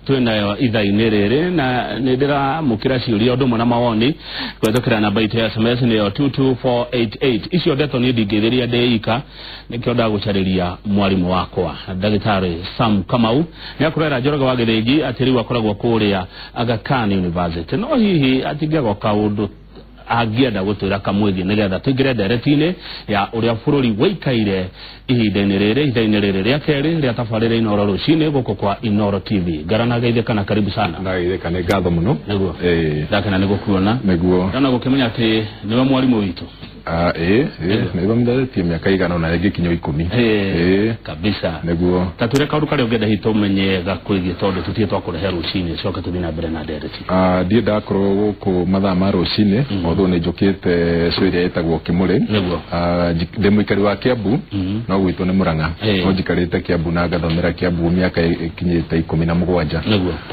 Twĩnayo ithaa-inĩ rĩrĩ na nĩ ndĩramũkĩra ciũria ũndũ ũmwe na mawoni kũhetũkĩra namba itũ ya SMS nĩyo 22488. Icio ndeto niĩ ndingĩthĩria ndĩ ika, nĩkĩo ndagũcarĩria mwarimũ wakwa Ndagĩtarĩ Sam Kamau. Nĩ akũrera Njoroge wa Gĩthĩnji atĩ rĩu akoragwo kũrĩa Aga Khan University, no hihi atingĩaga kaũndũ angĩenda gũtwĩra kamwĩgiĩ nĩgetha tũingĩre ndereti-inĩ ya ũrĩa bũrũri wĩikaire ihinda-inĩ rĩrĩ, ihinda-inĩ rĩrĩ rĩa kerĩ rĩa tabarĩra Inoro Rũcinĩ gũkũ kwa Inoro TV. Ngaranageithĩka na karibu sana. Ndageithĩka, nĩ ngatho mũno. Nĩguo. Ndakena nĩ gũkuona. Nĩguo. Ndona gũkĩmenya atĩ nĩwe mwarimũ witũ. Ah, ĩĩ, nĩ thomithĩtie mĩaka igana ona ĩngĩ kinya 10. Kabisa. Nĩguo. Ta twĩre kaũndũ karĩa ũngĩenda hihi tũmenye gakwĩgiĩ, tondũ tũtirĩ twakũrehe rũcinĩ, coke tũthiĩ na mbere na ndereti. Ah, ndiĩ ndakorwo gũkũ mathaa ma rũcinĩ, although nĩ njũkĩte show ĩrĩa ĩtagwo Kĩmũrĩ. Ah, ndĩ mũikari wa Kiambu, no gwitũ nĩ Mũrang'a. No njikarĩte Kiambu na ngathomera Kiambu mĩaka ĩkinyĩte 17.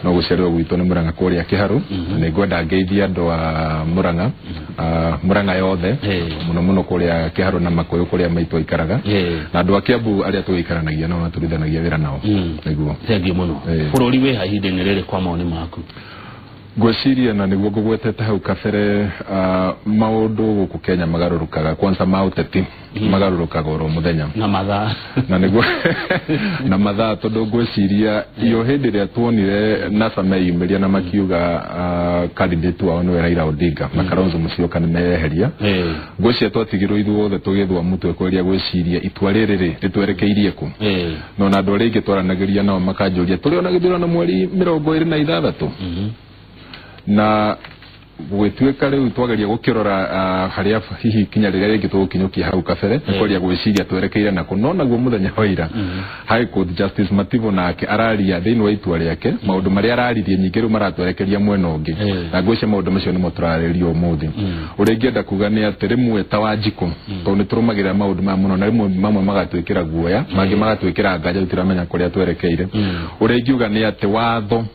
No gũciarĩrwo gwitũ nĩ Mũrang'a kũrĩa Kĩharũ. Na nĩ ngwenda ngeithie andũ a Mũrang'a, ah, Mũrang'a yothe, mũno mũno kũrĩa Kĩharũ na Makũyũ kũrĩa maitũ aikaraga, na andũ a Kiambu arĩa tũgĩikaranagia nao na tũrutithanagia wĩra nao. Nĩguo. Thengiũ mũno. Bũrũri wĩha ihinda-inĩ rĩrĩ kwa mawoni maku? Ngwĩciria na nĩguo ngũgwetete hau kabere, maũndũ gũkũ Kenya magarũrũkaga, kwanza ma ũteti magarũrũkaga oro mũthenya na mathaa. Na nĩguo, na mathaa, tondũ ngwĩciria iyo hĩndĩ ĩrĩa tuonire NASA meyumĩria na makiuga candidate wao nĩwe Raila Odinga na Kalonzo Musyoka nĩ meyeheria, ngwĩciria twatigirwo ithuothe tũgĩthwa mũtwe kweria gwĩciria itua rĩrĩ rĩ rĩtwerekeirie kũ. No na andũ arĩa aingĩ twaranagĩria nao makanjũria tũrĩ ona gĩthurano mweri 26 na gũgĩtuĩka rĩu twageria gũkĩrora harĩa hihi ikinya rĩrĩa rĩngĩ tũgũkinyũkia hau kabere nĩ kwaria gwĩciria twerekeire nako. No naguo mũthenya wa ira High Court Justice Mativo nake araria thĩinĩ wa itua rĩake, maũndũ marĩa araririe nyingĩ rĩu maratwerekeria mwena ũngĩ, na ngwĩciria maũndũ macio nĩmo tũrarĩria ũmũthĩ. Ũrĩa ingĩenda kuga nĩ atĩ rĩmwe ta Wanjikũ, tondũ nĩ tũrũmagĩrĩra maũndũ maya mũno, na rĩmwe mamwe magatwĩkĩra guoya, mangĩ magatwĩkĩra nganja, tũtiramenya kũrĩa twerekeire. Ũrĩa ingiuga nĩ atĩ watho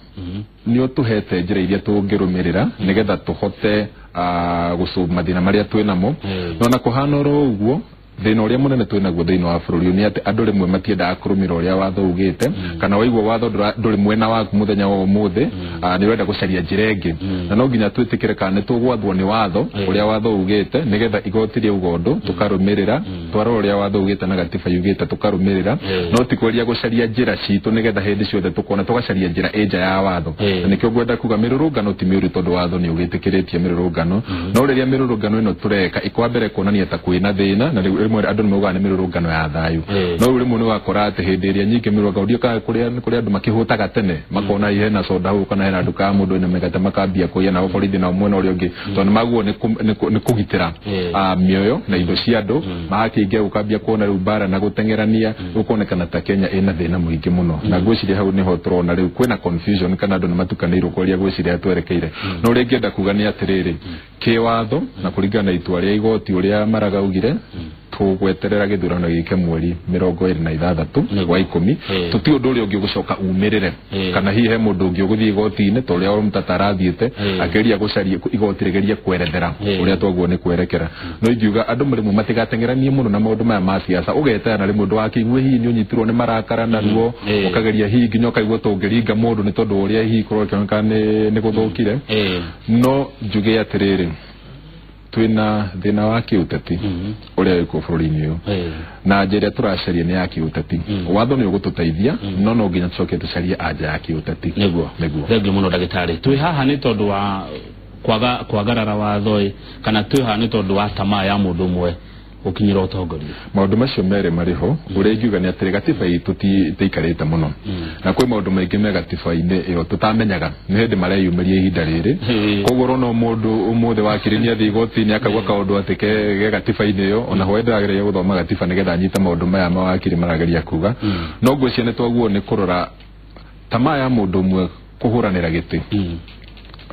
nĩ ũtũhete njĩra iria tũngĩrũmĩrĩra nĩgetha tũhote gũsolve mathĩna marĩa twĩ namo. No na kũhana oro ũguo, thĩna ũrĩa mũnene twĩ naguo thĩinĩ wa bũrũri ũyũ nĩ atĩ andũ rĩmwe matiendaga kũrũmĩrĩra ũrĩa watho ugĩte, kana waigua watho ndũrĩ mwena waku mũthenya wa ũmũthĩ, nĩ ũrenda gũcaria njĩra ĩngĩ. Na no nginya twĩtĩkĩre kana nĩ tũgwathwo nĩ watho ũrĩa watho ugĩte, nĩgetha igoti rĩauga ũndũ tũkarũmĩrĩra, twarora ũrĩa watho ugĩte na gatiba yugĩte tũkarũmĩrĩra, no ti kweria gũcaria njĩra citũ nĩgetha hĩndĩ ciothe tũkona tũgacaria njĩra ĩ nja ya watho. Na nĩkĩo ngwenda kuga mĩrũrũngano ti mĩũru, tondũ watho nĩ ũgĩtĩkĩrĩtie mĩrũrũngano, no rĩrĩa mĩrũrũngano ĩno tũreka ĩkwa mbere kuonania ta kwĩna thĩna, na rĩu rĩmwe andũ nĩ maugaga nĩ mĩrũrũngano ya thayũ, no rĩu rĩmwe nĩ wakora atĩ hĩndĩ ĩrĩa nyingĩ mĩrũrũngano ndiũ kana kũrĩa andũ makĩhũtaga tene, makona hihi hena soda hau kana hena nduka ya mũndũ ĩna mĩgate, makambia kũiya, nao borithi nao mwena ũrĩa ũngĩ, tondũ nĩ maguo nĩ kũgitĩra mĩoyo na indo cia andũ, magakĩingĩra gũkambia kuona rĩu mbara na gũteng'erania, gũkonekana ta Kenya ĩna thĩna mũingĩ mũno. Na ngwĩciria hau nĩho tũrona rĩu kwĩna confusion, kana andũ nĩ matukanĩirwo kũrĩa gwĩciria twerekeire. No ũrĩa ingĩenda kuga nĩ atĩrĩrĩ, kĩwatho na kũringana na itua rĩa igoti ũrĩa Maraga augire, tũgweterera gĩthurano gĩke mweri 26 wa 10. Tũti ũndũ ũrĩa ũngĩ ũgũcoka umĩrĩre, kana hihi he mũndũ ũngĩ ũgũthiĩ igoti-inĩ ta ũrĩa Omtata arathiĩte akĩgeria gũcaria igoti rĩgerie kwerethera ũrĩa twaguo nĩ kwerekera. No ingiuga andũ rĩmwe matigateng'eranie mũno na maũndũ maya ma siasa, ũgetera na rĩmwe ndũgakĩigue hihi nĩ ũnyitirwo nĩ marakara naruo, ũkageria hihi nginya ũkaigua tũngĩringa mũndũ nĩ tondũ wa ũrĩa hihi kũroneka nĩ gũthũkire. No njuge atĩrĩrĩ, twĩna thĩna wa kĩũteti ũrĩa wĩkuo bũrũri-inĩ ũyũ, na njĩra ĩrĩa tũracaria nĩ ya kĩũteti. Watho nĩ ũgũtũteithia, no no nginya tũcoke tũcarie anja ya kĩũteti. Nĩguo. Nĩguo. Thengiũ mũno, ndagĩtarĩ. Twĩ haha nĩ tondũ wa kwaga kwagarara watho ĩ, kana twĩ haha nĩ tondũ wa tamaa ya mũndũ ũmwe gũkinyĩra ũtongoria? Maũndũ macio merĩ marĩ ho. Ũrĩa ingiuga nĩ atĩrĩ, gatiba itũ ti tĩikarĩte mũno, na kwĩ maũndũ maingĩ me gatiba-inĩ ĩyo tũtamenyaga, nĩ hĩndĩ mareyumĩria ihinda rĩrĩ. Koguo ũrona mũndũ ũmũthĩ wakiri nĩ athiĩ igoti-inĩ akauga kaũndũ atĩ ke gatiba-inĩ ĩyo, ona hwaĩ ndĩrageria gũthoma gatiba nĩgetha anyite maũndũ maya mawakiri marageria kuga. No ngwĩciria nĩ twaguo nĩ kũrora tamaa ya mũndũ ũmwe kũhũranĩra gĩtĩ,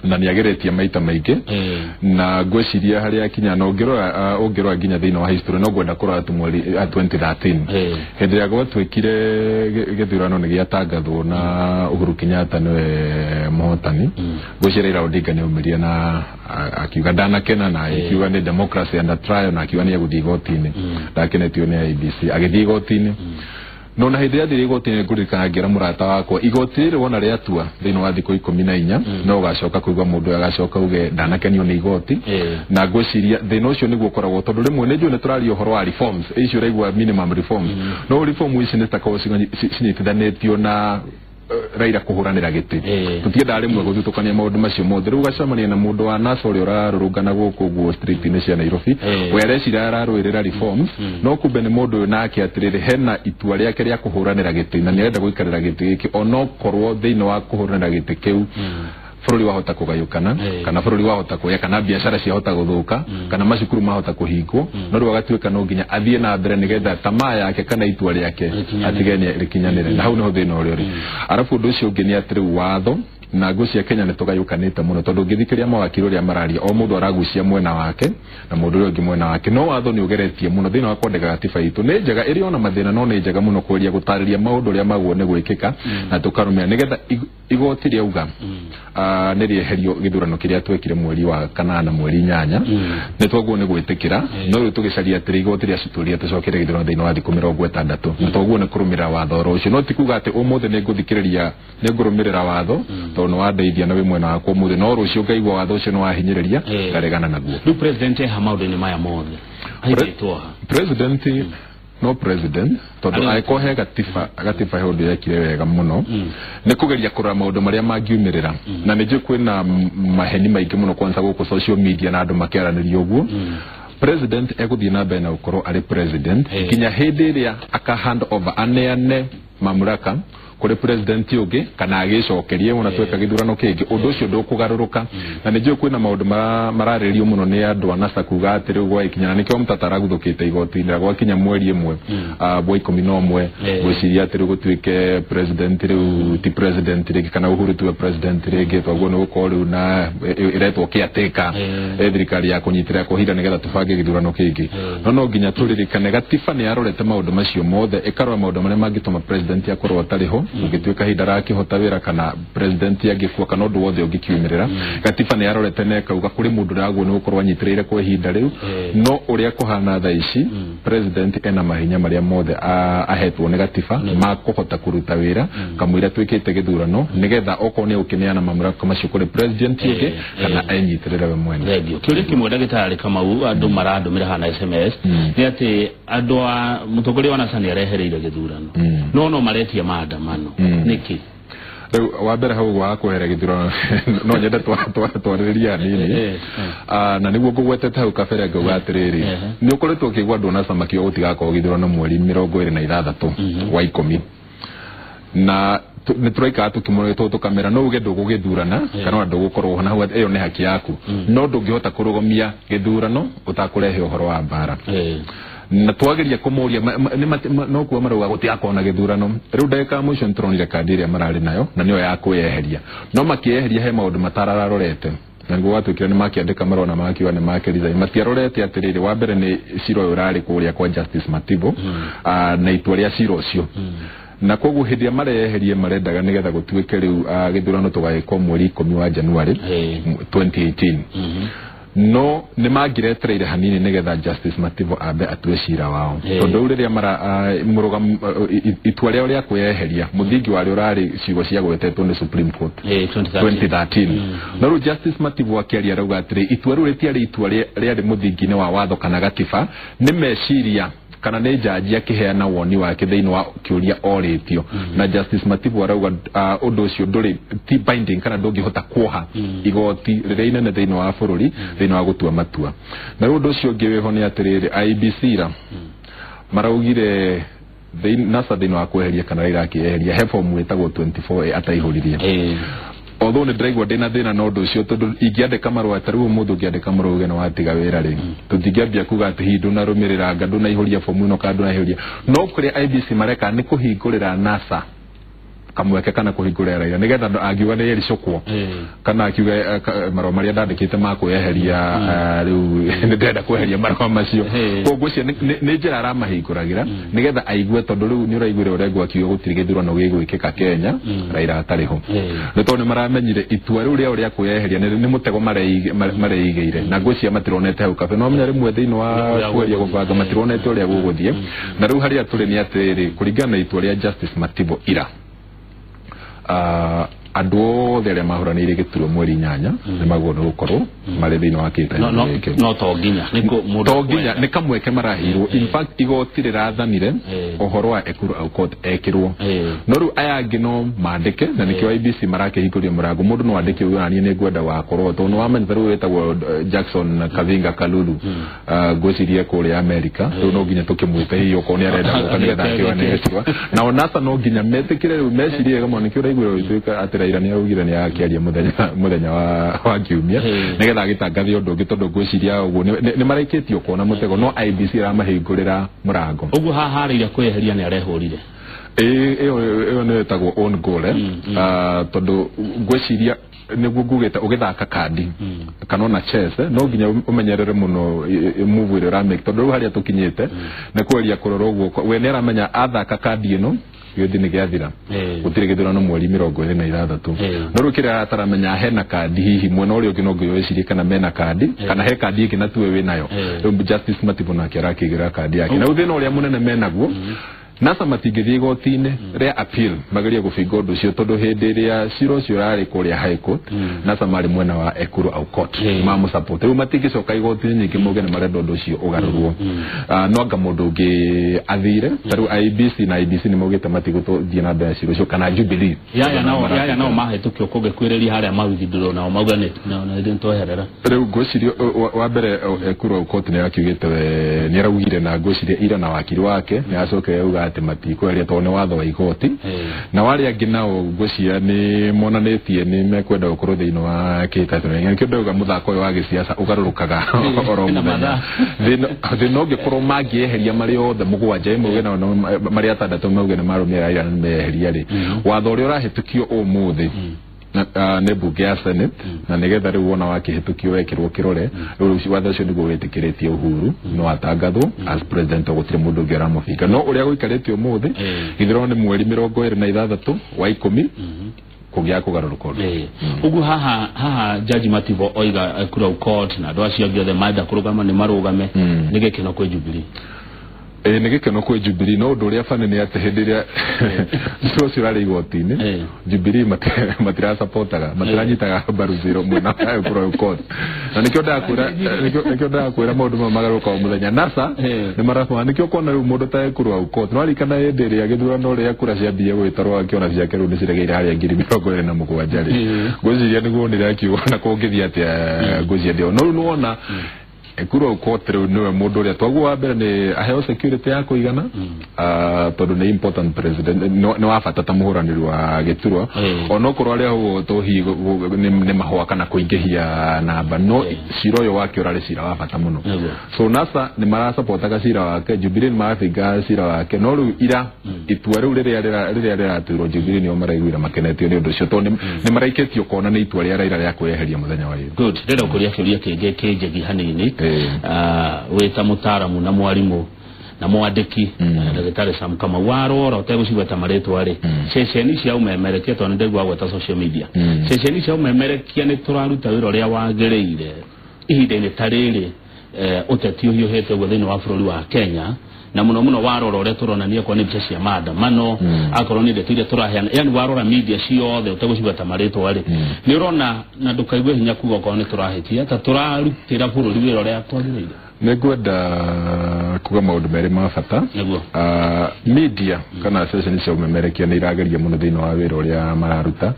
na nĩ ageretie maita maingĩ, na ngwĩciria harĩa akinya na ũngĩrora nginya thĩinĩ wa history, no ngwenda kũrora tu mweri 2013, hĩndĩ ĩrĩa gwatuĩkire gĩthurano nĩ gĩatangathwo na Uhuru Kenyatta nĩwe mũhotani, ngwĩciria Raila Odinga nĩ aumĩrire na akiuga ndanakena, na akiuga nĩ democracy under trial, na akiuga nĩ egũthiĩ igoti-inĩ, ndakenetio nĩ IEBC, agĩthiĩ igoti-inĩ. No na hĩndĩ ĩrĩa athire igoti-inĩ ngũririkana ngĩra mũrata wakwa igoti rĩrĩ wona rĩatua thĩinĩ wa thikũ 14 no ũgacoka kũigua mũndũ agacoka uge ndanakenio nĩ igoti. Na ngwĩciria thĩna ũcio nĩguo ũkoragwo tondũ rĩmwe nĩ njũĩ nĩ tũraria ũhoro wa reforms icio ũraigua minimum reforms, no reform ici nĩ takorwo cinyitithanĩtio na Raila kũhũranĩra gĩtĩ. Tũtiendaga rĩmwe gũthutũkania maũndũ macio mothe. Rĩu ũgacemania na mũndũ wa NASA ũrĩa ũrarũrũngana gũkũ ũguo street-inĩ cia Nairobi, we areciria ararũĩrĩra reforms, no kumbe nĩ mũndũ ũyũ nake atĩrĩrĩ hena itua rĩake rĩa kũhũranĩra gĩtĩ na nĩarenda gũikarĩra gĩtĩ gĩkĩ onokorwo thĩinĩ wa kũhũranĩra gĩtĩ kĩu bũrũri wahota kũgayũkana, kana bũrũri wahota kũya, kana biacara ciahota gũthũka, kana macukuru mahota kũhingwo, no rĩu agatuĩka no nginya athiĩ na mbere nĩgetha tamaa yake kana itua rĩake atige rĩkinyanĩre. Na hau nĩho thĩna ũrĩa ũrĩ. Arabu ũndũ ũcio ũngĩ nĩ atĩ rĩu watho na ngũ cia Kenya nĩ tũgayũkanĩte mũno tondũ ũngĩthikĩrĩria mawakiri ũrĩa mararia o mũndũ aragucia mwena wake na mũndũ ũrĩa ũngĩ mwena wake, no watho nĩ ũgeretie mũno thĩinĩ wa kwandĩka gatiba itũ. Nĩ njega ĩrĩ ona mathĩna, no nĩ njega mũno kweria gũtarĩria maũndũ ũrĩa maguo nĩ gwĩkĩka na tũkarũmĩrĩra nĩgetha igoti rĩauga nĩ rĩeherio gĩthurano kĩrĩa twekire mweri wa kanana mweri 8 nĩ twaguo nĩ gwĩtĩkĩra, no rĩu tũgĩcaria atĩrĩ igoti rĩacitũria tũcokere gĩthurano thĩinĩ wa thikũ 60 na twaguo nĩ kũrũmĩrĩra watho oro ũcio. No ti kuga atĩ ũmũthĩ nĩ ngũthikĩrĩria nĩ ngũrũmĩrĩra watho tondũ nĩ wandeithia na wĩ mwena wakwa ũmũthĩ, no rũciũ ngaigua watho ũcio nĩ wahinyĩrĩria ngaregana naguo. Rĩu president eha maũndũ-inĩ maya mothe aigĩtwo ha? President no president tondũ angĩkorwo he gatiba he ũndũ yekire wega mũno nĩ kũgeria kũrora maũndũ marĩa mangiumĩrĩra, na nĩ njũĩ kwĩna maheni maingĩ mũno kwanza gũkũ social media na andũ makĩaranĩria ũguo. President egũthiĩ na mbere na gũkorwo arĩ president nginya hĩndĩ ĩrĩa aka hand over aneane mamlaka kũrĩ president ũngĩ kana agĩcokerie ona tweka gĩthurano kĩngĩ, ũndũ ũcio ndũkũgarũrũka. Na nĩ njũĩ kwĩna maũndũ mararĩrĩrio mũno nĩ andũ a NASA kuga atĩ rĩu gwagĩkinya, na nĩkĩo Mũtata araguthũkĩte igoti-inĩ gwakinya mweri 1 wa 11 gwĩciria atĩ rĩu gũtuĩke president rĩu ti president rĩngĩ kana Uhuru tiwe president rĩngĩ, twaguo nĩ gũkorwo rĩu na ĩretwo caretaker thirikari ya kũnyitĩrĩra kwa ihinda nĩgetha tũbange gĩthurano kĩngĩ. No nginya tũririkane gatiba nĩ yarorete maũndũ macio mothe, ĩkarora maũndũ marĩa mangĩtũma president akorwo atarĩ ho ũngĩtuĩka ihinda arakĩhota wĩra kana president angĩkua kana ũndũ wothe ũngĩkiumĩrĩra. Gatiba nĩ yarorete na ĩkauga kũrĩ mũndũ ũragwo nĩ gũkorwo anyitĩrĩire kwa ihinda rĩu, no ũrĩa kũhana thaa ici president ena mahinya marĩa mothe ahetwo nĩ gatiba ma kũhota kũruta wĩra kamũira twĩkĩte gĩthurano nĩgetha okorwo nĩ ũkĩneana mamlaka macio kũrĩ president ũngĩ kana enyitĩrĩre we mwene. Thengiũ. Kĩũria kĩmwe ndagĩtarĩ Kamau andũ marandũmĩra hana SMS nĩ atĩ andũ a mũtongoria wa NASA nĩ arehereire gĩthurano no maretia maandamano nĩkĩ? Rĩu wa mbere hau wa kweheria gĩthurano no nyende twarĩrĩria hanini, na nĩguo ngũgwetete hau kabere ngauga atĩrĩrĩ nĩ ũkoretwo ũkĩigua andũ a NASA makiuga gũtigakorwo gĩthurano mweri 26 wa 10 na nĩ tũraikara tũkĩmũrĩtwo tũkamera no uge ndũgũgĩthurana kana ona ndũgũkorwo ho na hau ĩyo nĩ haki yaku, no ndũngĩhota kũrũgamia gĩthurano ũtakũrehe ũhoro wa mbara. Na twageria kũmũria no kuo marauga gũtigakorwo na gĩthurano. Rĩu ndagĩka ya mũico nĩtũronire kandi ĩrĩa mararĩ nayo na nĩyo ya kwĩyeheria, no makĩyeheria he maũndũ matararorete na nĩguo gwatuĩkire nĩ makĩandĩka marũa na makiuga nĩ makĩresign. Matiarorete atĩrĩrĩ, wa mbere nĩ cira ũyũ ũrarĩ kũrĩa kwa Justice Matibo na itua rĩa cira ũcio, na koguo hĩndĩ ĩrĩa mareyeherie marendaga nĩgetha gũtuĩke rĩu gĩthurano tũgagĩkwo mweri 10 wa January 2018, no nĩ mangĩretereire hanini nĩgetha Justice Matibo ambe atue cira wao, tondũ rĩu rĩrĩa itua rĩao rĩa kwĩyeheria mũthingi warĩo ũrarĩ ciugo ciagwetetwo nĩ Supreme Court 2013. No rĩu Justice Matibo akĩaria arauga atĩrĩ itua rĩu rĩtiarĩ itua rĩarĩ mũthingi-inĩ wa watho kana gatiba, nĩ meciria kana nĩ jaji akĩheana woni wake thĩinĩ wa kĩũria orĩtio. Na Justice Matibo arauga ũndũ ũcio ndũrĩ ti binding kana ndũngĩhota kuoha igoti rĩrĩa inene thĩinĩ wa bũrũri thĩinĩ wa gũtua matua. Na rĩu ũndũ ũcio ũngĩ wĩho nĩ atĩrĩrĩ IEBC ra maraugire NASA thĩinĩ wa kweheria kana Raila akĩeheria he fomu ĩtagwo 24A ataihũririe. Although nĩ ndĩraigua ndĩna thĩna na ũndũ ũcio tondũ ingĩandĩka marũa ta rĩu ũmũthĩ ũngĩandĩka marũa uge nĩ watiga wĩra rĩ, tũtingĩambia kuga atĩ hihi ndũnarũmĩrĩra anga ndũnaihũria fomu ĩno kana ndũnaihũria. No kũrĩa IEBC mareka nĩ kũhingũrĩra NASA kamweke kana kũhingũrĩra Raila nĩgetha angiuga nĩ ericũkwo kana akiuga marũa marĩa ndandĩkĩte ma kwĩyeheria rĩu nĩ ndĩrenda kweheria marũa macio. Koguo ngwĩciria nĩ njĩra aramahingũragĩra nĩgetha aigue, tondũ rĩu nĩ ũraiguire ũrĩa akiuga gũtirĩ gĩthurano gĩgwĩkĩka Kenya Raila atarĩ ho, nĩ tondũ nĩ maramenyire itua rĩu rĩao rĩa kwĩyeheria nĩ mũtego mareigĩire, na ngwĩciria matironete hau kabere. No menya rĩmwe thĩinĩ wa kweria gũbanga matironete ũrĩa gũgũthiĩ. Na rĩu harĩa tũrĩ nĩ atĩrĩrĩ, kũringana na itua rĩa Justice Matibo ira, andũ othe arĩa mahũranĩire gĩturwa mweri 8 nĩ magwo nĩ gũkorwo marĩ thĩinĩ wa kĩhĩtahĩtano gĩkĩ. No to nginya to nginya nĩ kamweke maraheirwo. In fact igoti rĩrathanire ũhoro wa Ekuru Aukot ekĩrwo, no rĩu aya angĩ no mandĩke, na nĩkĩo IEBC marakĩhingũria mũrango mũndũ no andĩke uge naniĩ nĩ ngwenda wakorwo, tondũ nĩ wamenya ta rĩu wĩtagwo Jackson Kavinga Kalulu, ngwĩciria kũrĩa Amerika, rĩu no nginya tũkĩmwĩte hihi okorwo nĩ arenda gũka nĩgetha akĩone gĩturwa. Nao NASA no nginya metĩkĩre rĩu mecirie wega mũno, nĩkĩo ũraiguire ũgĩtuĩka atĩ Raila nĩ araugire nĩ akĩaria mũthenya wa kiumia nĩgetha agĩtangathe ũndũ ũngĩ, tondũ ngwĩciria ũguo nĩ maraikĩtio kuona mũtego, no IEBC ĩramahingũrĩra mũrango. Ũguo haha Raila kwĩyeheria nĩ arehũrire ĩyo nĩ ĩtagwo own goal, tondũ ngwĩciria nĩguo ngugĩte ũgĩthaka kandi kana ona chess no nginya ũmenyerere mũno move ĩrĩa ũramake, tondũ rĩu harĩa tũkinyĩte nĩ kweria kũrora ũguo we nĩ aramenya athaka kandi ĩno gĩthĩ nĩ gĩathira, gũtirĩ gĩthurano mweri 26. No rĩu kĩrĩa ataramenya hena kandi hihi mwena ũrĩa ũngĩ no nginya wĩcirie kana mena kandi kana he kandi ĩngĩ na tuwe wĩnayo. Rĩu Justice Matibo nake arakĩigĩra kandi yake, na rĩu thĩna ũrĩa mũnene menaguo NASA matingĩthiĩ igoti-inĩ rĩa appeal magerie gũbinga ũndũ ũcio, tondũ hĩndĩ ĩrĩa cira ũcio ũrarĩ kũrĩa High Court NASA marĩ mwena wa Ekuru Aukot mamũsupport. Rĩu matingĩcoka igoti-inĩ nyingĩ mauge nĩ marenda ũndũ ũcio ũgarũrwo. No anga mũndũ ũngĩ athire ta rĩu IEBC na IEBC nĩ maugĩte matigũthiĩ na mbere na cira ũcio kana Jubilee yaya nao mahĩtũkio kũngĩkuĩrĩria harĩa mawithdraw nao mauga nĩ tweherera. Rĩu ngwĩciria wa mbere Ekuru Aukot nĩ akiugĩte nĩ araugire, na ngwĩciria ira na wakiri wake nĩ acokire auga atĩ matikweheria tondũ nĩ watho wa igoti, na warĩa angĩ nao ngwĩciria nĩ monanĩtie nĩ mekwenda gũkorwo thĩinĩ wa kĩhĩtahĩtano. Nĩkĩo ndauga mũthako ũyũ wa gĩsiasa ũgarũrũkaga oro mũthenya. Thĩna ũngĩkorwo mangĩeheria marĩ othe 7 mauge nao marĩ 6 mauge nĩ marũmĩrĩra Raila nĩ meheria rĩ, watho ũrĩa ũrahĩtũkio ũmũthĩ nĩ mbunge ya Senate, na nĩgetha rĩu wona wakĩhĩtũkio wekĩrwo kĩrore, rĩu watho ũcio nĩguo wĩtĩkĩrĩtie Uhuru no atangathwo as president, gũtirĩ mũndũ ũngĩ ũramũbinga. No ũrĩa gũikarĩte ũmũthĩ gĩthurano nĩ mweri 26 wa 10 kũgĩa kũgarũrũka ũndũ ũguo. Haha Jaji Matibo oiga Ekuru Aukot na andũ acio angĩ othe marenda kũrũgama nĩ marũgame, nĩ gĩkeno kwĩ Jubilee. Nĩ gĩkeno kwĩ Jubilee, no ũndũ ũrĩa bani nĩ atĩ hĩndĩ ĩrĩa cira ũcio ũrarĩ igoti-inĩ Jubilee matirasupportaga, matiranyitaga mbaru zero mwena wa Ekuru Aukot, na nĩkĩo ndĩrakwĩra maũndũ maya magarũrũka o mũthenya. NASA nĩ marabanga, nĩkĩo ũkona rĩu mũndũ ta Ekuru Aukot no arikana hĩndĩ ĩrĩa gĩthurano rĩa kura ciambia gwĩtarwo akĩona ciake rĩu nĩ ciregeire harĩa 27,000 rĩ, ngwĩciria nĩguo onire akiuga na kũngĩthiĩ atĩa ngwĩciria ndĩo. No rĩu nĩwona Ekuru Aukot rĩu nĩwe mũndũ ũrĩa twaguo wa mbere nĩ aheo security ya kũigana, tondũ nĩ important president, nĩ wa bata ta mũhũranĩri wa gĩturwa, onokorwo arĩa ũguo tũhihi nĩ mahũa kana kũingĩhia namba, no cira ũyũ wake ũrarĩ cira wa bata mũno. So NASA nĩ marasupportaga cira wake, Jubilee nĩ marabinga cira wake, no rĩu ira itua rĩu rĩrĩa rĩratuirwo Jubilee nĩo maraiguire makenetio nĩ ũndũ ũcio, tondũ nĩ maraikĩtio kona nĩ itua rĩa Raila rĩa kwĩyeheria mũthenya wa ira. Good, ndĩrenda gũkũria kĩũria kĩngĩ kĩnjegi hanini. Wĩta mũtaaramu na mwarimũ na mwandĩki ndagĩtarĩ Sam Kamau, warora ũtegũcigweta marĩtwa rĩ, ceceni cia ũmemerekia, tondũ nĩndaigua gweta social media, ceceni cia ũmemerekia nĩ tũraruta wĩra ũrĩa wagĩrĩire ihinda-inĩ ta rĩrĩ ũteti ũhiũhĩte ũguo thĩinĩ wa bũrũri wa Kenya, na mũno mũno warora ũrĩa tũronania kwa nĩ mbica cia maandamano, akorwo nĩ ndeto iria tũraheana, yani warora media ciothe ũtegũcigweta marĩtwa rĩ, nĩ ũrona, na ndũkaigue hinya kuga okorwo nĩ tũrahĩtia, ta tũrarutĩra bũrũri wĩra ũrĩa twagĩrĩire. Nĩ ngwenda kuga maũndũ merĩ ma bata. Media kana ceceni cia ũmemerekia nĩ irageria mũno thĩinĩ wa wĩra ũrĩa mararuta.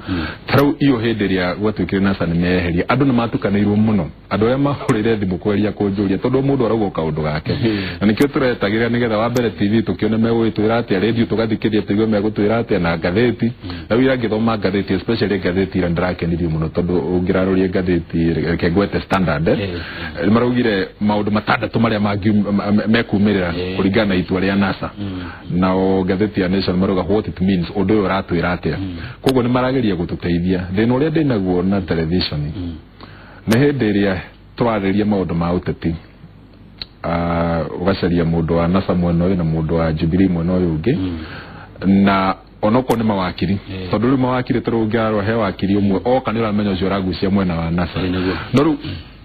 Ta rĩu iyo hĩndĩ ĩrĩa gwatuĩkire NASA nĩ meyeheria, andũ nĩ matukanĩirwo mũno, andũ arĩa mahũrĩre thimũ kweria kũnjũria, tondũ mũndũ arauga kaũndũ gake, na nĩkĩo tũretagĩrĩra nĩgetha wa mbere TV tũkĩone megũgĩtwĩra atĩa, radio tũgathikĩria tũigue megũtwĩra atĩa, na ngathĩti. Na rĩu ira ngĩthoma ngathĩti, especially ngathĩti ira nĩndĩrakenirio mũno, tondũ ũngĩraroria ngathĩti reke ngwete Standard, maraugire maũndũ matandatũ marĩa mekumĩrĩra kũringana na itua rĩa NASA. Nao ngathĩti ya Nation marauga what it means, ũndũ ũyũ ũratwĩra atĩa. Koguo nĩ marageria gũtũteithia. Thĩna ũrĩa ndĩnaguo na television nĩ hĩndĩ ĩrĩa tũrarĩria maũndũ ma ũteti, ũgacaria mũndũ wa NASA mwena ũyũ na mũndũ wa Jubilee mwena ũyũ ũngĩ, na onokorwo nĩ mawakiri, tondũ rĩu mawakiri tondũ ũngĩarora he wakiri ũmwe oka nĩ ũramenya ũcio ũragucia mwena wa NASA. No rĩu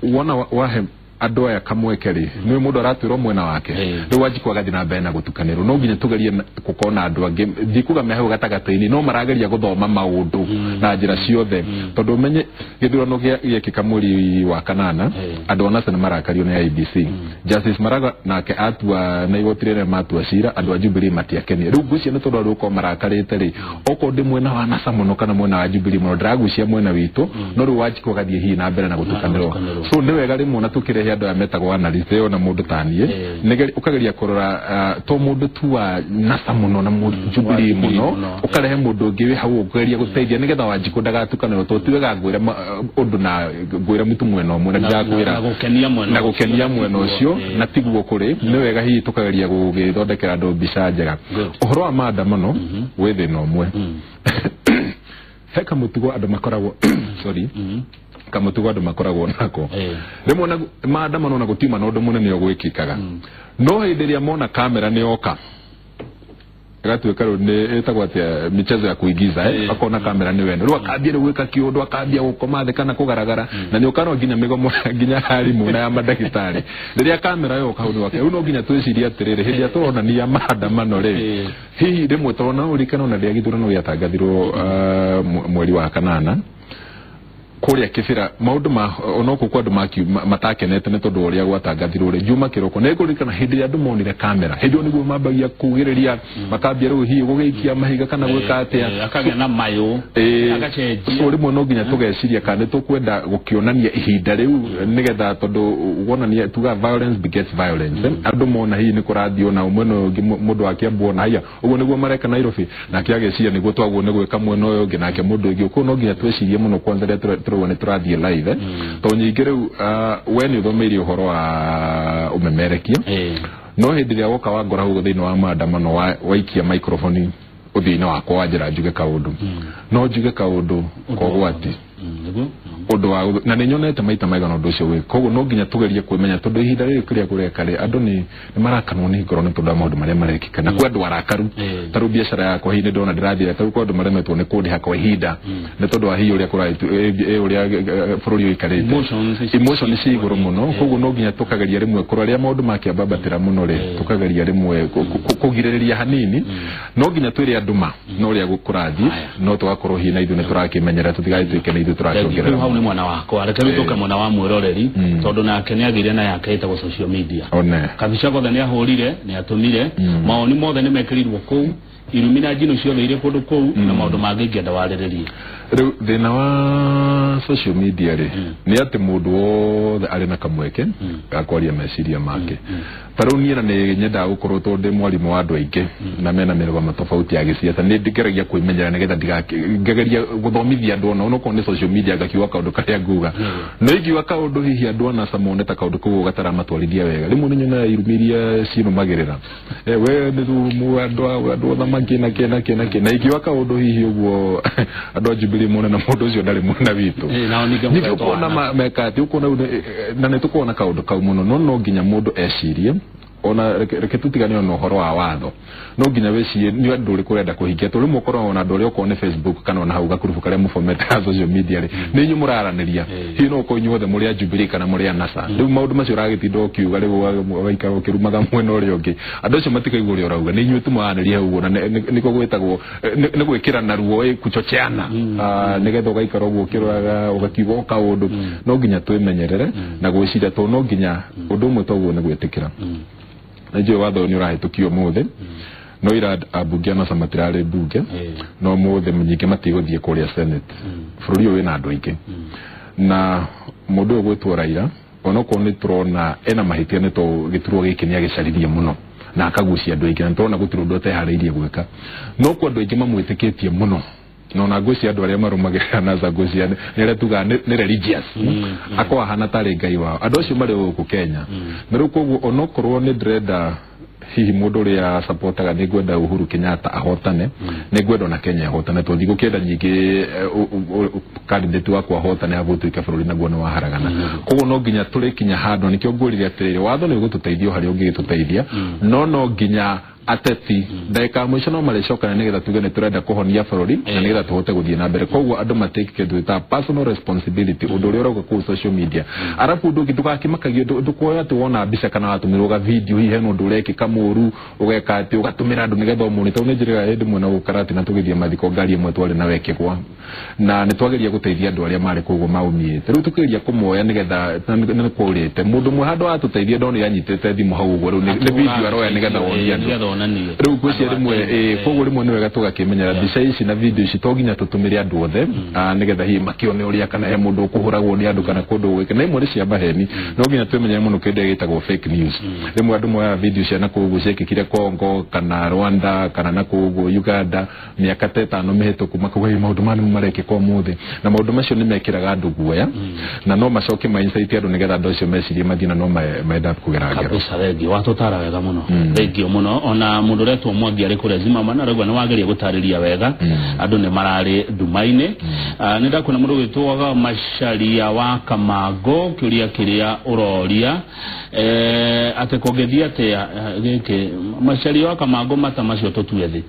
wona wahe andũ aya kamweke rĩ, nĩ mũndũ aratwĩrwo mwena wake, rĩu Wanjikũ agathiĩ na mbere na gũtukanĩrwo. No nginya tũgerie gũkorwo na andũ angĩ, ndikuga me hau gatagatĩ-inĩ, no marageria gũthoma maũndũ na njĩra ciothe, tondũ ũmenye gĩthurano gĩekĩka mweri wa kanana, andũ a NASA nĩ marakario nĩ IEBC. Justice Maraga nake atua na igoti rĩrĩa matua cira, andũ a Jubilee matiakenire. Rĩu ngwĩciria nĩ tondũ andũ gũkorwo marakarĩte rĩ, okorwo ndĩ mwena wa NASA mũno kana mwena wa Jubilee mũno, ndĩragucia mwena witũ, no rĩu Wanjikũ agathiĩ hihi na mbere na gũtukanĩrwo. So nĩ wega rĩmwe na tũkĩrehe andũ aya metagwo analyst, ĩyo na mũndũ ta niĩ, ũkageria kũrora to mũndũ tu wa NASA mũno na Jubilee mũno, ũkarehe mũndũ ũngĩ wĩ hau ũkũgeria gũteithia nĩgetha Wanjikũ ndagatukanĩrwo, tondũ ti wega ngwĩre ũndũ na ngwĩre mũtu mwena ũmwe na ndirakwĩra na gũkenia mwena ũcio, na tiguo kũrĩ. Nĩ wega hihi tũkageria gũgĩthondekera andũ mbica njega. Ũhoro wa maandamano wĩ thĩna ũmwe, he kamũtugo andũ makoragwo sorry, kamũtugo andũ makoragwo nako rĩmwe na maandamano na gũtiuma na ũndũ mũnene ũgwĩkĩkaga, no hĩndĩ ĩrĩa mona kamera nĩ yoka ĩgatuĩka rĩu nĩ ĩtagwo atĩa, michezo ya kuigiza, akona kamera nĩ wene, rĩu akambia rĩu gwĩka kĩũndũ, akambia gũkoma thĩ kana kũgaragara, na nĩ ũkarora nginya mĩgomo nginya arimũ na ya mandagĩtarĩ rĩrĩa kamera yoka hau nĩ wake. Rĩu no nginya twĩcirie atĩrĩrĩ, hĩndĩ ĩrĩa tũronania maandamano rĩ, hihi rĩmwe tondũ no ũririkane ona rĩrĩa gĩthurano gĩatangathirwo mweri wa kanana kũrĩa Kĩbĩra, maũndũ ma onoko kwa andũ matakenete nĩ tondũ ũrĩa gwatangathirwo rĩ, Juma kĩroko nĩ ngũririkana hĩndĩ ĩrĩa andũ monire kamera, hĩndĩ ĩyo nĩguo mambagia kugĩrĩria, makambia rĩu hihi gũgĩikia mahiga kana gwĩka atĩa, akagĩa na mayũ agacenjia. So rĩmwe no nginya tũgeciria kana nĩ tũkwenda gũkĩonania ihinda rĩu, nĩgetha tondũ wonania tuga violence begets violence, andũ mona hihi nĩ kũrathiĩ ona mwena ũyũ ũngĩ, mũndũ wa Kiambu ona haiya ũguo nĩguo mareka Nairobi, nake ageciria nĩguo twagwo nĩ gwĩka mwena ũyũ ũngĩ, nake mũndũ ũngĩ. Koguo no nginya twĩcirie mũno kwanza rĩrĩa tũrauga nĩ tũrathiĩ live, tondũ nyingĩ rĩu we nĩ ũthomeire ũhoro wa ũmemerekia, no hĩndĩ ĩrĩa woka wangora hau thĩinĩ wa maandamano waikia microphone ũthiũ-inĩ wakwa wanjĩra njuge kaũndũ, no njuge kaũndũ kogwati ũndũ wa na nĩ nyonete maita maigana ũndũ ũcio gwĩka. Koguo no nginya tũgerie kwĩmenya, tondũ ihinda rĩrĩ kĩrĩa kũreka rĩ, andũ nĩ marakanwo nĩ ngoro nĩ tondũ wa maũndũ marĩa marekĩka, na kwĩ andũ arakaru. Ta rĩu biacara yakwa hihi nĩ ndona ndĩrathiĩ, ta rĩu kwĩ andũ maremetwo nĩ kũndĩha kwa ihinda nĩ tondũ wa hihi ũrĩa ũrĩa bũrũri ũikarĩte, emotion ci igũrũ mũno. Koguo no nginya tũkageria rĩmwe kũrora rĩrĩa maũndũ makĩambatĩra mũno rĩ, tũkageria rĩmwe kũgirĩrĩria hanini. No nginya twĩre andũ ma no ũrĩa kũrathiĩ, no tũgakorwo hihi na ithuĩ nĩ tũrakĩmenyera, tũtigagĩtuĩke na ithuĩ tũrakĩongerera. Hau nĩ mwena wakwa, reke rĩu tũke mwena wa mwĩroreri, tondũ nake nĩ agĩire na yake ĩtagwo social media. Kabica gothe nĩ ahũrire, nĩ atũmire, mawoni mothe nĩ mekĩrirwo kũu, irumi na njino ciothe irĩ kũndũ kũu, na maũndũ mangĩ ingĩenda warĩrĩrie. Rĩu thĩna wa social media rĩ, nĩ atĩ mũndũ wothe arĩ na kamweke ga kwaria meciria make. Ta rĩu niĩ na nĩ nyendaga gũkorwo tondũ ndĩ mwarimũ wa andũ aingĩ na mena mĩrũgamo tofauti ya gĩciaca, nĩ ngeragia kwĩmenyera nĩgetha ngageria gũthomithia andũ ona onokorwo nĩ social media, ngakiuga kaũndũ karĩa nguga. No ingiuga kaũndũ hihi andũ a NASA mone ta kaũndũ kau gataramatwarithia wega, rĩmwe nĩ nyonaga irumi iria cinũmagĩrĩra, we nĩ thumu andũ athamaki na kĩ na kĩ na kĩ, na ingiuga kaũndũ hihi ũguo andũ a Jubilee mone na mũndũ ũcio ndarĩ mwena witũ, ningĩ ũkona meka atĩ ũkona na nĩ tũkuona kaũndũ kau mũno. No no nginya mũndũ ecirie, ona reke tutigane na ũhoro wa watho, no nginya wĩcirie nĩ ũndũ ũrĩkũ ũrenda kũhingia, tondũ rĩmwe ũkoragwo na andũ arĩa okorwo nĩ Facebook kana ona hau gakurubu karĩa mũbomete ha social media rĩ, nĩ inyuĩ mũraranĩria, hihi no ũkorwo inyuothe mũrĩ a Jubilee kana mũrĩ a NASA. Rĩu maũndũ macio ũragĩtinda ũkiuga rĩu ũgaikara ũkĩrumaga mwena ũrĩa ũngĩ, andũ acio matikaigua ũrĩa ũrauga, nĩ inyuĩ tu mũraranĩria hau ũguo, na nĩkuo gwĩtagwo nĩ gwĩkĩrana ruo, kuchocheana, nĩgetha ũgaikara ũguo ũkĩroraga ũgakiuga o kaũndũ. No nginya twĩmenyerere na gwĩciria, tondũ no nginya ũndũ ũmwe toguo nĩ gwĩtĩkĩra. Na njũĩ watho nĩ ũrahĩtũkio ũmũthĩ, no ira ambunge a NASA matirarĩ mbunge, no ũmũthĩ nyingĩ matigũthiĩ kũrĩa Senate. Bũrũri ũyũ wĩna andũ aingĩ, na mũndũ ũyũ gwĩtwo Raila onokorwo nĩ tũrona ena mahĩtia nĩ tondũ gĩturwa gĩkĩ nĩ agĩcaririe mũno na akagucia andũ aingĩ, na tũrona gũtirĩ ũndũ ateharĩirie gwĩka, no kwa andũ aingĩ mamwĩtĩkĩtie mũno No na ngwĩciria andũ arĩa marũmagĩrĩra NASA ngwĩciria nĩ arĩa tugaga nĩ religious, akorwo ahana tarĩ ngai wao andũ acio marĩ gũkũ Kenya. Na rĩu koguo onokorwo nĩ ndĩrenda hihi mũndũ ũrĩa supportaga, nĩ ngwenda Uhuru Kenyatta ahotane, nĩ ngwenda ona Kenya ahotane, tondũ ndigũkĩenda nyingĩ candidate wakwa ahotane agũtuĩke bũrũri naguo nĩ waharagana. Koguo no nginya tũrĩkinya handũ, nĩkĩo ngwĩrire atĩrĩrĩ, watho nĩ ũgũtũteithia o harĩa ũngĩgĩtũteithia, no nginya ateti ndagĩka ya mũico no marĩcokana nĩgetha tuge nĩ tũrenda kũhonia bũrũri na nĩgetha tũhote gũthiĩ na mbere. Koguo andũ matake kĩndũ gĩtaga personal responsibility ũndũ ũrĩa ũrauga kũu social media. Arabu ũndũ ũngĩ, ndũgakĩmakagio, ndũkuoya atĩ wona mbica kana watũmĩrwo ga video hihi hena ũndũ ũrekĩka mũru, ũgeka atĩ ũgatũmĩra andũ nĩgetha ũmone. Tondũ nĩ njĩrĩga hĩndĩ ĩmwe na gũkara atĩ na tũgĩthiĩ mathiko ngari ĩmwe twarĩ na wekĩgwa na nĩ twageria gũteithia andũ arĩa marĩ kũu maumĩte, rĩu tũkĩgeria kũmoya nĩgetha nĩ kũrĩte mũndũ ũmwe handũ atũteithie, ndonire anyitĩte thimũ hau ũguo, rĩu nĩ video aroya nĩgetha wonie andũ. Nĩgetha onanie. Rĩu ngwĩciria rĩmwe, koguo rĩmwe nĩ wega tũgakĩmenyera mbica ici na video ici to nginya tũtũmĩre andũ othe, nĩgetha hihi makĩone ũrĩa kana he mũndũ ũkũhũragwo nĩ andũ kana kũndũ gwĩka, na imwe nĩ cia maheni. No nginya twĩmenyere mũno kĩndũ gĩtagwo fake news. Rĩmwe andũ moyaga video cia na kũu ũguo ciekĩkire Congo kana Rwanda kana na kũu ũguo Uganda mĩaka ta 5 mĩhĩtũku, makauga maũndũ maya nĩmo marekĩka ũmũthĩ, na maũndũ macio nĩ mekĩraga andũ guoya na no macoke ma insight andũ nĩgetha andũ acio mecirie mathiĩ na no maenda kũgera ngero. Kabisa, thengio, watũtara wega mũno, thengio mũno. Ona mũndũ ũretwo Mwangi arĩ kũrĩa Zimmerman arauga nĩ wageria gũtarĩria wega, andũ nĩ mararĩ nduma-inĩ. Nĩ ndakuona mũndũ ũgĩtwo Macharia wa Kamango, kĩũria kĩrĩa ũroria atĩ kũngĩthiĩ atĩa gĩkĩ Macharia wa Kamango, mata macio tũtue thĩ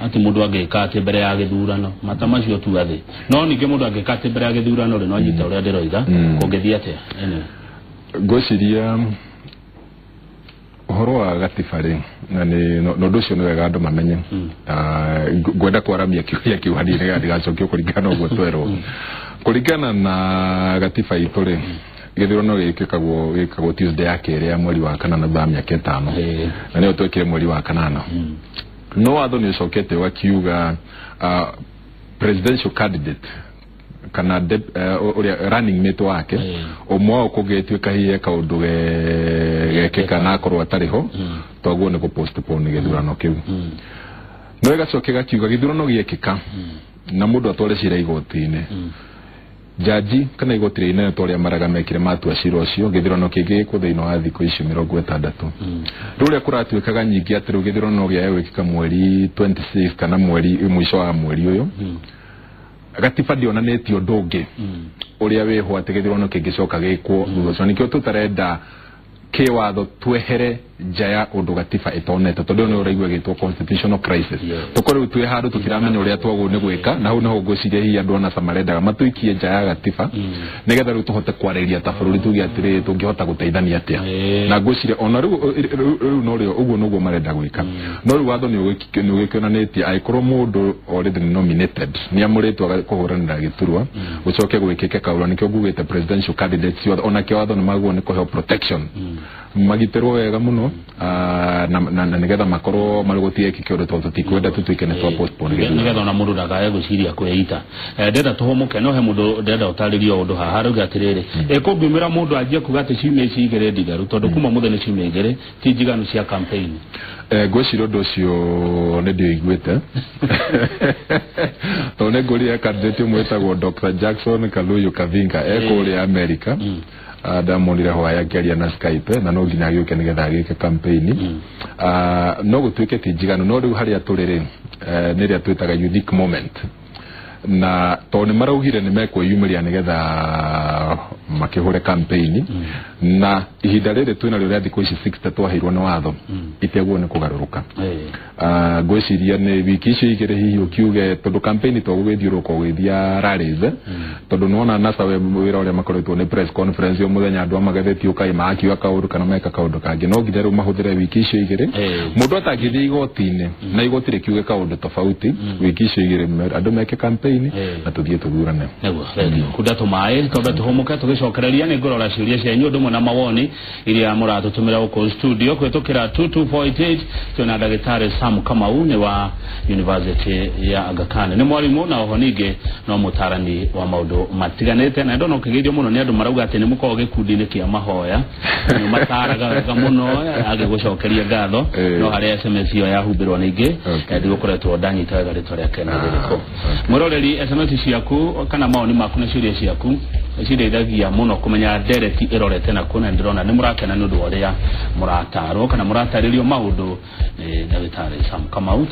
atĩ mũndũ angĩka atĩ mbere ya gĩthurano, mata macio tua thĩ, no ningĩ mũndũ angĩka atĩ mbere ya gĩthurano rĩ, no nyite ũrĩa ndĩroiga, kũngĩthiĩ atĩa anyway? Ngwĩciria ũhoro wa gatiba rĩ, na nĩ na ũndũ ũcio nĩ wega andũ mamenye. Ngwenda kwaramia kĩũria kĩu hanini nĩgetha ndigacokio kũringana na ũguo twerwo. Kũringana na gatiba itũ rĩ, gĩthurano gĩkagwo Tuesday ya kerĩ ya mweri wa kanana thutha wa mĩaka 5, na nĩyo twekire mweri wa kanana. No watho nĩ ũcokete ũgakiuga presidential candidate kana ũrĩa running mate wake ũmwe wao kũngĩtuĩka hihi he kaũndũ gekĩka na akorwo atarĩ ho, toguo nĩ gũ-postpone gĩthurano kĩu. No ĩgacoka ĩgakiuga gĩthurano gĩekĩka na mũndũ atware cira igoti-inĩ, jaji kana igoti rĩrĩa inene ta ũrĩa Maraga mekire matua cira ũcio, gĩthurano kĩngĩ gĩkwo thĩinĩ wa thikũ icio 60. Rĩu ũrĩa kũratuĩkaga nyingĩ atĩ rĩu gĩthurano gĩae gwĩkĩka mweri 26 kana mweri mũico wa mweri ũyũ, gatiba ndĩonanĩtie ũndũ ũngĩ ũrĩa wĩho atĩ gĩthurano kĩngĩcoka gĩkwo thutha ũcio. Nĩkĩo tũtarenda kĩwatho twehere nja ya ũndũ gatiba ĩtonete, tondũ ĩyo nĩyo ũraigua ĩgĩtwo constitutional crisis. Tũkorwo rĩu twĩ handũ tũtiramenya ũrĩa twagwo nĩ gwĩka, na hau nĩho ngwĩciria hihi andũ a NASA marendaga matũikie nja ya gatiba nĩgetha rĩu tũhote kwarĩria ta bũrũri, tuge atĩrĩrĩ, tũngĩhota gũteithania atĩa. Na ngwĩciria ona rĩu norĩo ũguo noguo marenda gwĩka. No rĩu watho nĩ ũgĩkĩonanĩtie angĩkorwo mũndũ already nĩ nominated, nĩ amũrĩtwo kũhũranĩra gĩturwa, gũcoke gwĩkĩke kaũra. Nĩkĩo ngugĩte presidential candidates ciothe onakĩo watho nĩ magwo nĩ kũheo protection, magitĩrwo wega mũno, na nĩgetha makorwo marĩ gũtigekĩke ũndũ, tondũ tũtikwenda tũtuĩke nĩ twa postpone gĩthurano. Nĩgetha ona mũndũ ndakae gwĩciria kwĩita. Ndĩrenda tũhũmũke, no he mũndũ ndĩrenda ũtarĩrie ũndũ haha. Arauga atĩrĩrĩ, kũngiumĩra mũndũ anjie kuga atĩ ciumia ici 2 ndigaru, tondũ kuma mũthenya ciumia 2 ti njiganu cia campaign. Ngwĩciria ũndũ ũcio nĩ ndĩũiguĩte, tondũ nĩ ngũrire candidate ũmwe wĩtagwo Dr. Jackson Kaluyu Kavinga e kũrĩa America. Ndamuonire hwaĩ akĩaria na Skype, na no nginya agĩũke nĩgetha agĩke campaign. No gũtuĩke ti njiganu, no rĩu harĩa tũrĩ rĩ, nĩ ĩrĩa twĩtaga unique moment, na tondũ nĩ maraugire nĩ mekwĩyumĩria nĩgetha makĩhũre campaign, na ihinda rĩrĩ twĩna rĩo rĩa thikũ ici 60 twaheirwo nĩ watho itiagwo nĩ kũgarũrũka. Ngwĩciria nĩ wiki icio 2 hihi ũkiuge, tondũ campaign to gũgĩthiũrũrũka ũgĩthia rallies, tondũ nĩwona NASA wĩra ũrĩa makoretwo nĩ press conference o mũthenya, andũ a magathĩti ũkai makiuga kaũndũ kana meka kaũndũ kangĩ. No nginya rĩu mahũthĩre wiki icio 2, mũndũ atangĩthiĩ igoti-inĩ na igoti rĩkiuge kaũndũ tofauti, wiki icio 2 andũ meke campaign na tũthiĩ tũthurane. Nĩguo, thengio. Kunda tũmaĩ twambe tũhũmũke, tũgĩcokereria nĩ ngũrora ciũria cianyu ũndũ ũmwe na mawoni iria mũratũtũmĩra gũkũ studio kũhĩtũkĩra 22488. Twĩna ndagĩtarĩ Sam Kamau, nĩ wa University ya Aga Khan, nĩ mwarimũ na oho ningĩ no mũtarani wa maũndũ. Maũndũ matiganĩte na ndona ũkĩgeithio mũno nĩ andũ marauga atĩ nĩ mũkoragwo gĩkundi-inĩ kĩa mahoya, nĩ mataraga wega mũno, agĩgũcokeria ngatho. No harĩa SMS ĩyo yahumbĩrwo ningĩ, ndigũkoretwo ndanyita wega rĩtwa rĩake nĩ rĩrĩkũ. Mwĩroreri, SMS ciaku kana mawoni maku na ciũria ciaku cindeithagia mũno kũmenya ndereti ĩrorete nakuo, na ndĩrona nĩ mũrakena nĩ ũndũ wa ũrĩa mũratarwo kana mũratarĩrio maũndũ nĩ ndagĩtarĩ Sam Kamau.